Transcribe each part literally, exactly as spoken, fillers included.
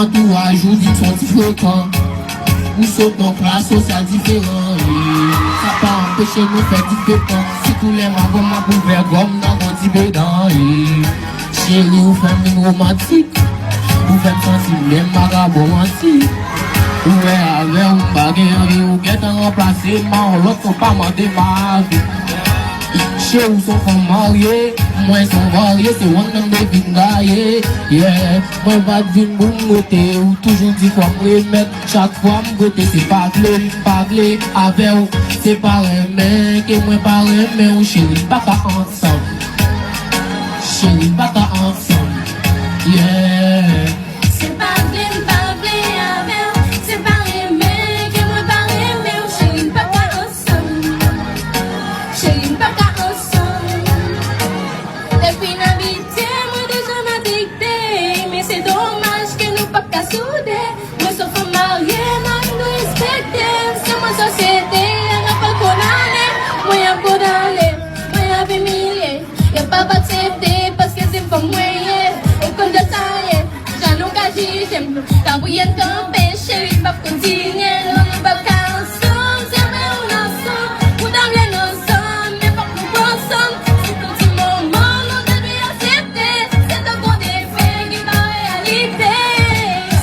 Antouraj ou di m s on ti frekan. Ou sot nan klas sosyal diferan, e sa pa anpeche nou fè diferans. Si tou lè m avè w m ap ouvè gòm nan grandi bedan, e cheri, ou fè m vin romantik. Ou fè m santi m menm vagabon antik. Ou wè, avè w m pa gen anvi, ou gentan ranplase m a yon lòt, ou pa mande m avi. Cheri, ou s on fanm marye, mwen s on varye, se one nan m te vin gaye. Yeah, mwen pa t vin pou m rete, ou toujou di fò m remèt. Chak fwa m goute, se pa vle, m pa vle avè w. Se pa renmen ke mwen pa renmen w, cheri, n pa ka ansanm. Cheri, n pa ka ansanm. Yeah. Se pa vle, m pa vle avè w. Se pa renmen ke mwen pa renmen w, cheri, n pa ka ansanm. Cheri, n pa ka ansanm. Depi n abite, mwen deja m adikte. Men se domaj ke nou p ap ka soude. Mwen s on fanm marye, mari m dwe respekte m. Se mwen sosyete a k ap kondannen. Mwen y ap kondane, mwen y ap imilye. Yo p ap aksepte paske se fanm mwen ye. Ou konn jan sa ye. Jan nou ka jije m, ka priye m kanpe, cheri, m p ap kontinye, non, nou p ap ka ansanm, se vre ou n ansanm, ou ta vle n ansanm, men fòk nou pran san n, se pou ti moman nou te dwe aksepte, se tankou de fè ki pa reyalite.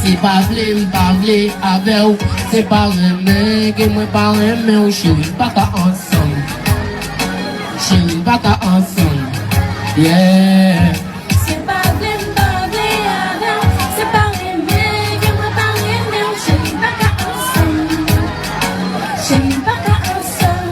Se pa vle, m pa vle avè w, se pa renmen ke mwen pa renmen w, cheri, n pa ka ansanm, cheri, n pa ka ansanm, yeah. Se pa vle m pa vle avè w, se pa renmen ke mwen pa renmen w, cheri, n pa ka ansanm, cheri, n pa ka ansanm.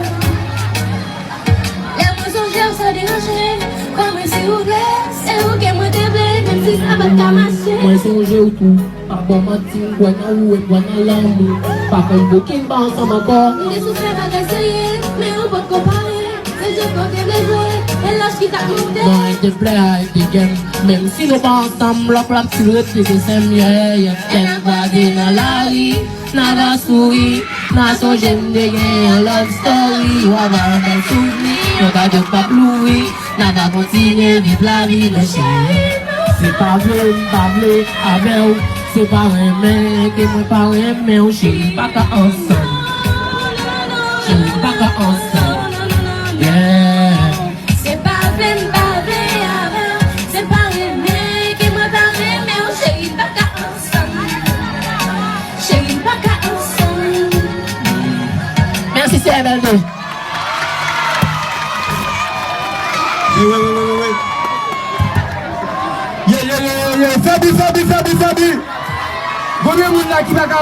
Lè mwen sonje w, sa deranje m, kwè mwen si ou vle, se ou ke mwen te vle, menm si sa pa t ka mache. Mwen sonje w tou. Pa ban manti, m kwè nan ou e m kwè nan lanmou. Pa konn pou ki n pa ansanm ankò. M te soufè bagay serye, men ou potko pare. Se jwèt ou te vle jwe, e laj ki t ap monte. Non, e te plè a, e te gèm. Menm si nou pa ansanm, lòk la ap still rete se sèm, yeah, yeah. Lè n a kwaze nan lari, n a va souri, n a sonje m te gen yon love story. W a va yon bèl souvni, yon kado k p ap louri. N a va kontinye viv lavi nou cheri. Se pa vle, m pa vle avè w, se pa renmen ke mwen pa renmen w, cheri, n pa ka ansanm. Cheri, n pa ka ansanm. Yeah. Se pa vle, m pa vle avè w, se pa renmen ke mwen pa renmen w, cheri, n pa ka ansanm. Cheri, n pa ka ansanm. Mèsi, C M L D. Wi, wi, wi, wi, wi, wi. Ye, ye, ye, ye, ye. Fè bi, fè bi, fè bi, fè bi. Konbyen moun la ki pa ka